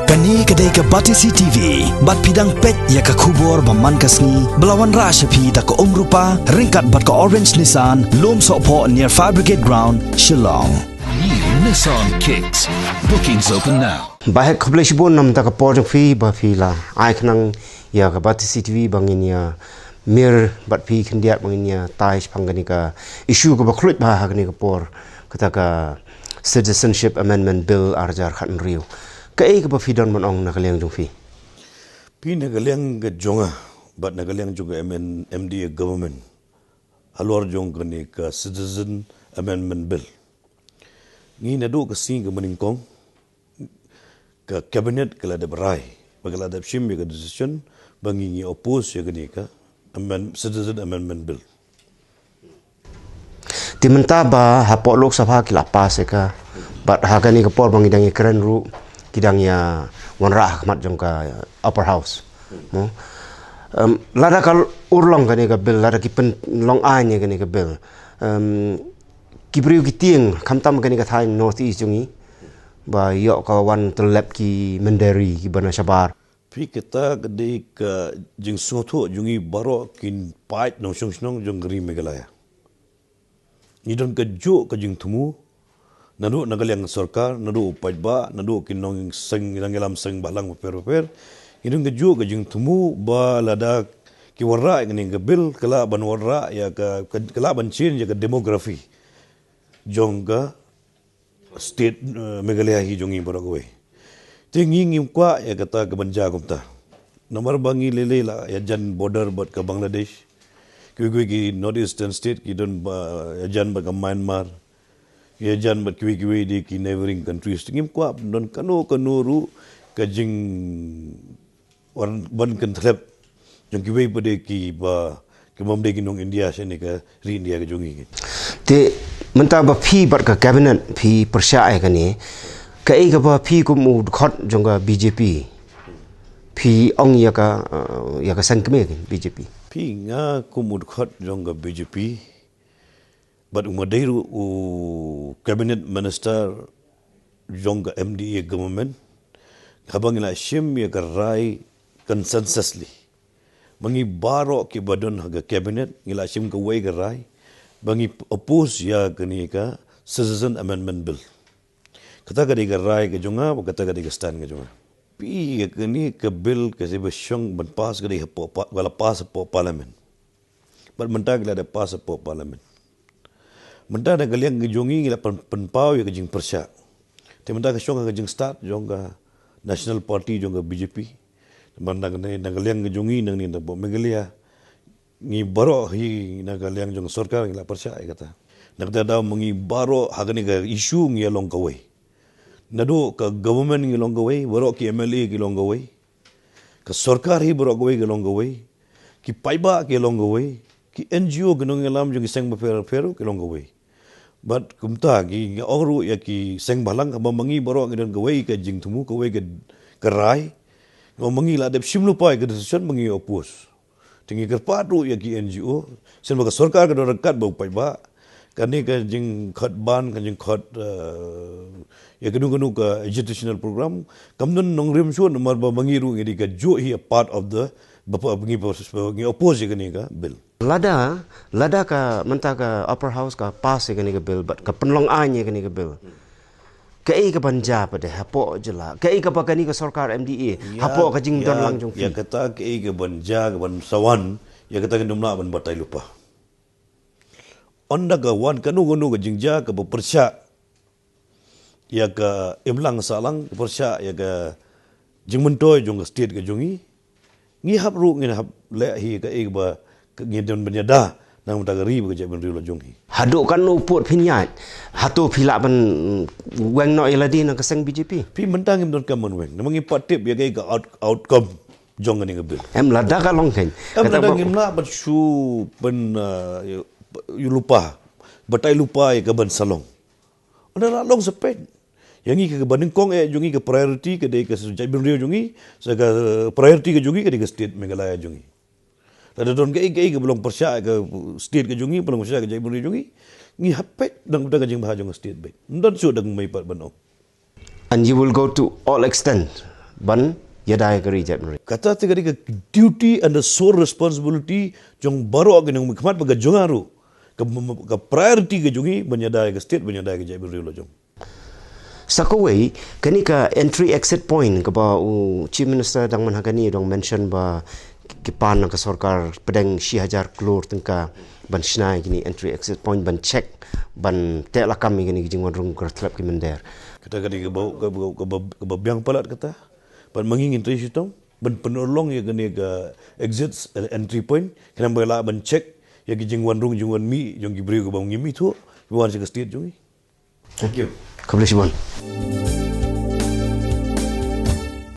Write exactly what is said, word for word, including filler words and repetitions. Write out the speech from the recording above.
Kane ka dei ka Batesi T V, bad phi dang peit ïa ka khubor ba man ka sngi, ba la wanrah sha phi da ka Umrupa, ryngkat bad ka Orange Nissan, Lumsohphoh near Fire Brigade Ground, Shillong. New Nissan Kicks. Bookings open now. Bad khublei shibun namar ka por jong phi ba phi la ai khnang ïa ka Batesi T V ba ngin ïa mir bad phi khyndiat ba ngin ïa tai shaphang kane ka issue kaba khluit bha ha kane ka por, kata ka Citizenship Amendment Bill ar hajar khathynriew. Kaei kaba phi don ban ong na ka liang jong phi? Phi, na ka liang ka jong nga bad na ka liang jong ka M N, M D A government, halor jong kane ka Citizen Amendment Bill, ngi naduh ka sngi kaba nyngkong ka cabinet ka la dep rai, ba ka la dep shim ïa ka decision ba ngi, ngi oppose ïa kane ka amend-, Citizen Amendment Bill. Te mynta ba hapoh Lok Sabha ki la pass ïa ka, bad ha kane ka por ba ngi dang ïakren ruh, ki dang ïa wanrah ha khmat jong ka Upper House. Mo? Em, lada ka urlong kane ka bill, lada ki pynlong aiñ ïa kane ka bill, em, ki briew ki tieng, khamtam kane ka thaiñ North East jong ngi, ba ïoh ka wan tyllep ki mynder kiba na shabar. Phi, kata ka dei ka jingsngewthuh jong ngi baroh ki paid nongshong shnong jong ka ri Meghalaya. Ngi don kajuh ka jingthmu, naduh na ka liang sorkar, naduh u paidbah, naduh ki nongseng, nongïalam seng bhalang bapher bapher. Ngi don kajuh ka jingthmu ba lada ki wanrah ïa kane ka bill, ka lah ban wanrah ïa ka, ka, ka lah ban change ïa ka demography jong ka state, eh, Meghalaya hi jong ngi baroh kawei. Te ngi ngim kwah ïa kata ka ban jia kumta. Namar ba ngi lei lei la ïajan border bad ka Bangladesh. Kiwei kiwei ki North Eastern state ki don ba ïajan bad ka Myanmar. Ki ïajan bad kiwei kiwei de ki neighboring countries. Te ngim kwah don kano kano ruh ka jing wan ban kynthlep jong kiwei pat de kiba, ki bym dei ki nong India sha kane ka ri India ka jong ngi. Te mynta ba phi bad ka cabinet phi pyrshah ïa kane, kaei kaba phi kum u dkhot jong ka B J P phi ong ïa ka, eh, ïa ka seng kmie B J P? Phi, nga kum u dkhot jong ka B J P, bad u ma dei ruh u cabinet minister jong ka M D A government, haba ngi la shim ïa ka rai consensusly, ba ngi baroh kiba don ha ka cabinet ngi la shim kawei ka rai ba ngi oppose ïa kane ka Citizen Amendment Bill. Kata ka dei ka rai ka jong nga, bad kata ka dei ka stand ka jong nga. Phi, ïa kane ka bill ka dei ba shong ban pass ka dei hapoh pa-, ba la pass hapoh parliament. Bad mynta ki la dep pass hapoh parliament. Mynta na ka liang ka jong ngi ngi la pyn-, pynpaw ïa ka jingpyrshah. Te mynta ka shong ha ka jingstad jong ka National Party jong ka B J P. Te mynta na ka liang ka jong ngi nangne hapoh Meghalaya, ngi baroh hi na ka liang jong sorkar ngi la pyrshah ïa kata. Na kata ka daw ma ngi baroh ha kane ka issue ngi ïa long kawei. Naduh ka government ngi long kawei, baroh ki M L A ki long kawei. Ka sorkar hi baroh kawei ki long kawei. Ki paidbah ki long kawei. Ki N G O, ki nongïalam jong ki seng bapher bapher ki long kawei. Bad kumta ki, nga ong ruh ïa ki seng bhalang, haba ma ngi baroh ngi don kawei ka jingthmu, kawei ka, ka rai, nga ong ma ngi la dep shim lypa ïa ka decision, ma ngi oppose. Te ngi kyrpad ruh ïa ki N G O, shen ba ka sorkar ka don ryngkat bad u paidbah. Kane ka jingkhot ban, ka jingkhot, eh, ïa kano kano ka agitational program, kam don nongrim shuh namar ba ma ngi ruh ngi dei kajuh hi a part of the, ba, ba, ngi, ngi oppose ïa kane ka bill. Lada, lada ka mynta ka Upper House ka pass ïa kane ka bill, bad ka pynlong aiñ ïa kane ka bill, kaei ka ban jia pat de hapoh jylla? Kaei kaba kane ka sorkar M D A, ïa, hapoh ka jingdon, ïa, lang jong phi, ïa kata kaei ka ban jia, ka ban sa wan, ïa kata ngin ym lah ban batai lypa. Ynda ka wan kano kano ka jingjia kaba pyrshah ïa ka imlang sahlang, ka pyrshah ïa ka jingmyntoi jong ka state ka jong ngi, ngi hap ruh ngin hap leh hi kaei ba ngi don ban ïada na ka bynta ka ri bad ka jaitbynriew la jong ngi. Haduh katno pud phin ïaid? Hato phi lah ban weng noh ïa lade na ka seng B J P? Phi, mynta ngim donkam ban weng, namar ngi pat tip ïa kaei ka out-, outcome jong kane ka bill. Em, lada ka long khein, em, kata lada ba ngim lah ban shu pyn, uh, ïa, ïa lypa, batai lypa ïa ka ban sa long. Ynda la long sa peit. Ïa ngi ka, kaba nyngkong eh jong ngi, ka priority ka dei ka jaitbynriew jong ngi, sa ka priority ka jong ngi ka dei ka state Meghalaya jong ngi. Lada don kaei kaei kaba long pyrshah ka state ka jong ngi, ba long pyrshah ka jaitbynriew jong ngi, ngi hap peit na ka bynta ka jingbha jong ka state beit. Ym don shuh dang mei pat ban ong. And you will go to all extent ban ïada ïa ka ri jaitbynriew. Kata te ka dei ka duty and the sole responsibility jong baroh ki nongmihkhmat bad ka jong nga ruh. Ka, ka priority ka jong ngi ban ïada ïa ka state, ban ïada ïa ka jaitbynriew la jong. Sa kawei, kane ka entry exit point kaba u Chief Minister dang mynta kane u dang mention ba ki pan na ka sorkar pdeng shi hajar klur tyngka ban shna ïa kine entry exit point, ban check, ban teh lakam ïa kine ki jingwan rung kyrtlep ki mynder. Kata ka dei kaba, kaba, kaba, kaba biang palat kata. Bad ma ngi ngin trei shitom ban pynurlong ïa kane ka exit and entry point, khnang ba lah ban check ïa ki jingwan rung jingwan mih jong ki briew kiba ngim ithuh, kiba wan sha ka state jong ngi. Thank you. Khublei shibun.